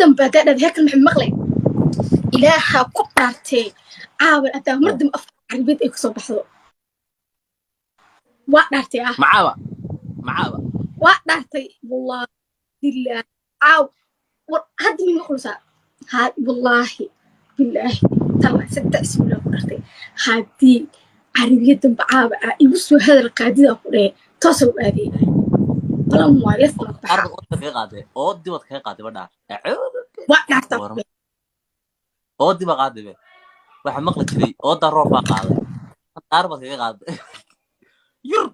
Dambe haddaa dhahda heerkan maxay maqlay, Ilaaha ku dhaartee, caawan haddaa mar dambe afka Carabiyad ay kusoo baxdo, waa dhaartay ah. Macaaba, macaaba. Waa dhaartay, wallahi bilaahi, caaw war hadda mi maqlusaa? Ha, wallaahi bilaahi talla, saddex isbuulaa ku dhaartay, haddii Carabiya dambe caawa aa igu soo hadal qaadidaa ku dhehe, toosa u aadaya, balan waa lef baan ku baxaa. Arad oodda kaga qaaday, ooddi baad kaga qaaday, badhaa. Waa dhaartaa. Waran. Ooddi baa qaaday be, waxaa maqli jiray oodda roob baa qaaday, dhaar baad kaga qaaday. Yur,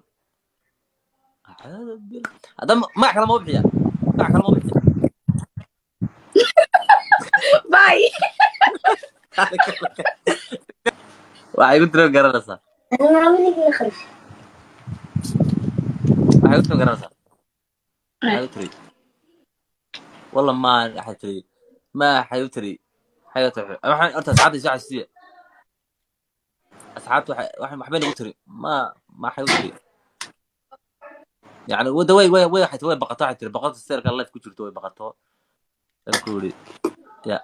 hadda magac kale ma bixiya? Magac kale ma bixiya? Bye. Waxay igu tiro garanaysaa, waxay igu tiro garanaysaa, waxay u tiri walla ma waxay tiri, ma waxay u tiri, waxay u tiri, waxaan horta asxaabta isoo xasuusiya. Asxaabta waxay waxbay nagu tiri, ma waxay u tiri, yani wada way waxay tiri way baqato, waxay tiri baqato seerka life ku jirto, way baqato. Aan ku yidhi ya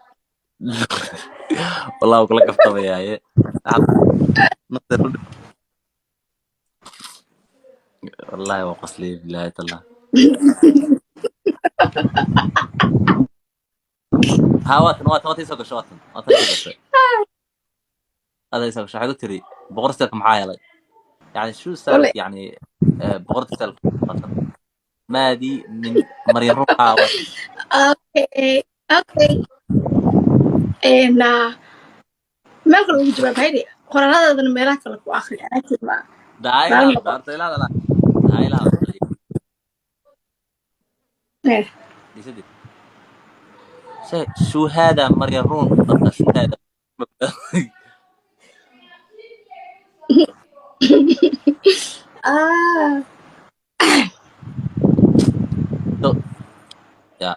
wallahi wuu kula kaftamayaaye. Wallahi waa qosliyay, bilahi tallah. Ha, waatan soo gasho, waatan soo gashay, aday soo gashay. Waxay ku tiri boqor seerka maxaa helay, yani shuu Wale. Style, yani boqorta style waatan maadi min Maryam ruuxa waatan. Okay, meel kale ugu jawaab hayde, qoraaladaadana meelaha kale ku akri, laakiin ma daayla. Maalin noqo. Daarta ilaada daayla. Dhisadi شو هذا مريم رون، شو هذا؟ Ah. Ya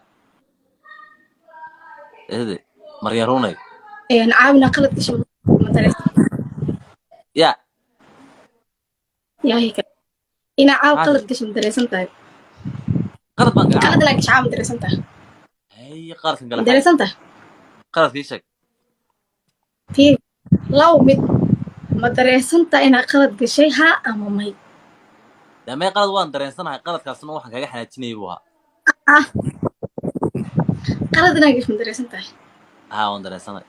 hede Maryam Runay. Caawina qalad gasho madareysan. Ya. Yaa hika inaa caaw Maxaa qalad gasho madareysan tahay? Qalad baan galay. Qalad inaa gasho caaw madareysan tahay? Hay, qaladkan galay. Madareysan tahay? Qaladkii sheeg. Fiiri, labo mid: ma dareensan tahay inaa qalad gashay, haa ama may? Damee, qalad waan dareensanahay, qaladkaasna waxaan kaga xanaajinayay buu ahaa. Ah, qalad inaa gasho ma dareensan tahay? Haa, waan dareensanahay.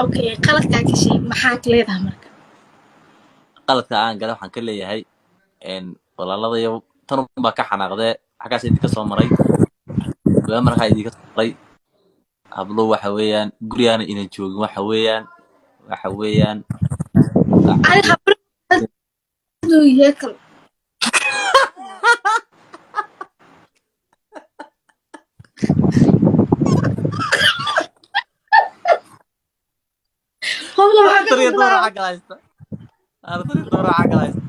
Okay, qaladkaa gashay maxaa ka leedahay marka? Qaladka aan galay waxaan ka leeyahay walaaladayo tan baa ka xanaaqdee, xaggaas idinka soo maray, waa markaa idinka soo maray. Hablo waxa weeyaan gurigaana inan joogin, waxa weeyaan Ani hablo yeekal. Hobla waxaa ka Artariya qaldanaa. Doora xagga haysta, artariya doora xagga haysta,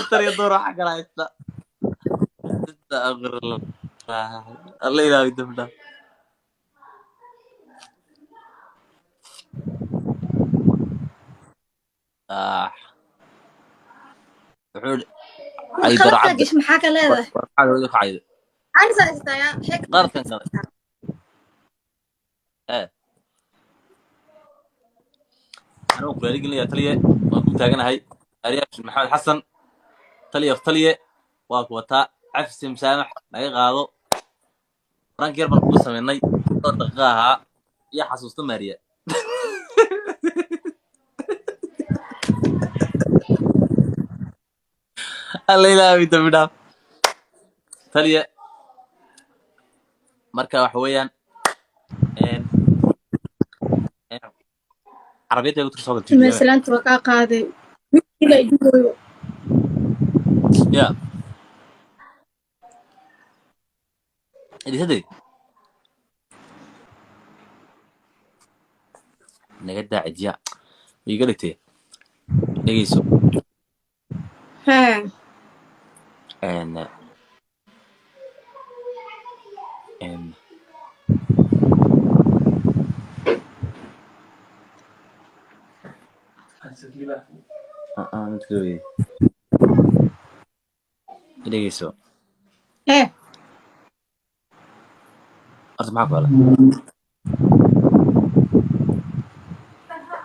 artariya doora xagga haysta. Astaghfirullah, Alla ilaahay dambi dhaaf. Ah, wuxuu yidhi War caydo qaladkaa racadda. gashay maxaa ka leedahay? War maxaa looga kacaydo? Ani saa istaagaa heek. Qaladkan galay anigu ku raaligelinaya taliye, waan ku taaganahay. Ariyaashin Maxamed Xasan taliye, taliye waa ku wataa. Cafsi, musaamax naga qaado. Rank yar baan kugu samaynay, dhowr daqiiqa ahaa iyo xasuusta Maariya. Alla ilaahay dambi dhaaf, taliye. Marka waxa weeyaan een carabiyadda igu tir soo galtay. Meesalaanta waa kaa qaaday, wiilkiga idugooyo. Ya idisade naga daacijiya iga dhigtay, dhegeyso. Hee. Een een ah, ah, mid kale weeye. Dhegeyso. Hee. Horta maxaa ku helay?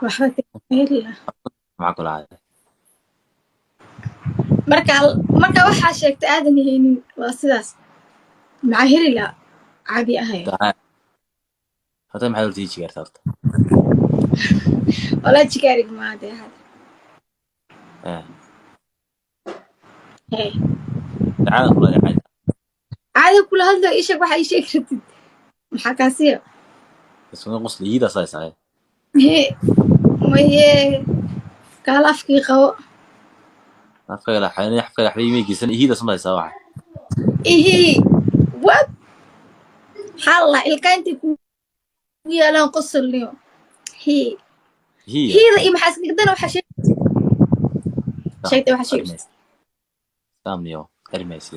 Waxba heli. Maxaa ku lahaday? Marka waxaa sheegtay aadan haynin, waa sidaas. Maxaa heli lahaa? Caadi ahay. Horta maxaad horta ii jigaarta horta? Walaa jigaarig maade had. Eh. Hee. Caada kula caadi. Caadi kula hadlo, ii sheeg waxaa ii sheegi rabtid. Maxaa kaasiya? Isma qosli iidaas ay sahay. Hee, maye, kaal afkii qabo. Afka la xayna, afka la xayna geysan iidaas ma haysaa waxa. Ihi wab, maxaa la ilka intay ku yaalaan qosolniyo hii. Hiya. Hiida iyo maxaa iskaga waxaa sheeg sheegtay, waxaa sheegi. Saamniyo arimaysi.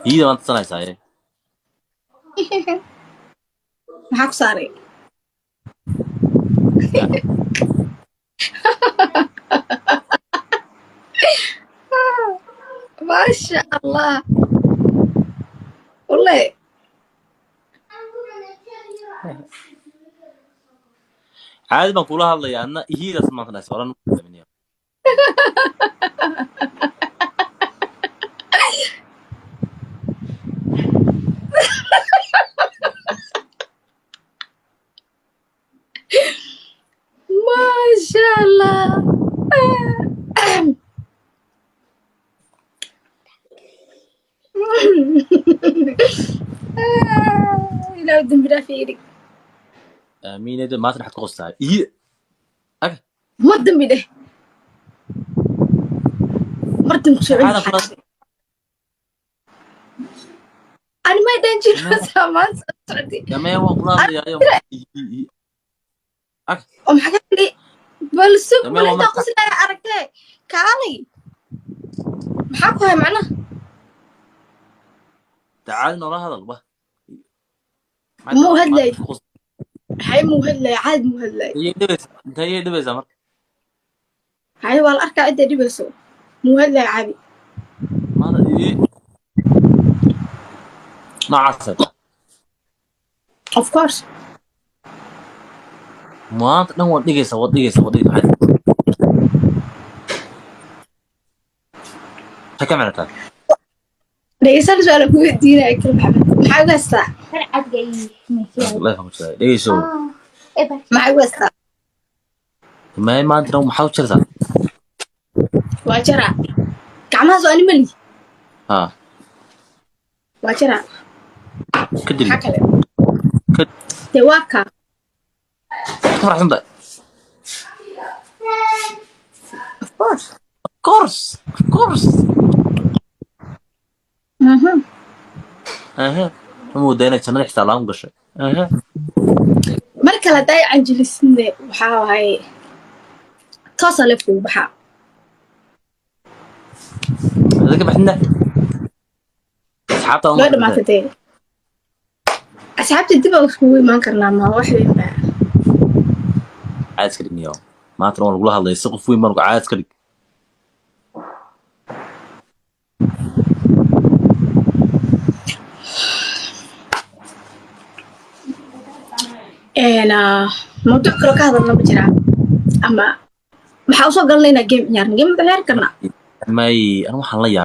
Iida waan tasanaysaa. Maxaa ku saaray? Maasha Allah, wallahi. Caadi baan kula hadlayaa, adna ihiidaas maanta dhahaysa oran. Maasha Allah. Ilaahu dembi dhaaf iga dhig. Aamiin. Maanta maxaad ku qostahay? Ihi aga. Ma dembi dheh, mar dambe kusoo celi. Caada kula Ani may dhan jiro maanta soo socday. Damee waan kula hadlayaayo. Aga. Oo maxaa ka dhigay? Bal sug. Damee bal waa intaa marka qoslaya aragtee, kaalay, maxaa ku hay macnaha? Caadi noola hadal ba. Muu hadlay? Maxay muu hadlay? Caadi muu hadlay? Intee iyay dhibaysaa marka? Hay, waa la arkaa cidday dhibayso. Muu hadlay caadi? Maanta ii noocaas. Of course. Maanta dhan waad dhigaysaa, waad dhigaysaa, waad dhigaysaa. Maxay ka micno tahay? Dhegeysan, su-aal ku weydiinaya kal. Maxamed, maxaa ugu haystaa? Wallahi waxaan ku jiraa. Dhegeyso. Maxaa ugu haystaa? May, maanta dhan maxaad u jartaa? Waa jaraa gacmahaas oo animali. Ha. Waa jaraa. Ka dili. Maxaa kale? Ka dee waa kaa. Ka faraxsan tahay? Of course. Of course, of course. Aha, ma moodaa inay jannada xitaa laam gashay? Aha. Mar kale hadday canjilisinde, waxaa waaye toosa leefkugu baxaa. Hada ka baxdina asxaabta. Loo dhamaatay dee. Asxaabta dib aan iskugu imaan karnaa, ma wax weyn baa? Caad iska dhig niyo. Maanta waan lagula hadlaya si qof weyn baan caad iska dhig. Mawduuc kaloo ka hadalna ma jiraa, ama maxaa usoo galnaynaa? Game ciyaarna, game ma ciyaari karnaa? May, anu waxaan la yaabay.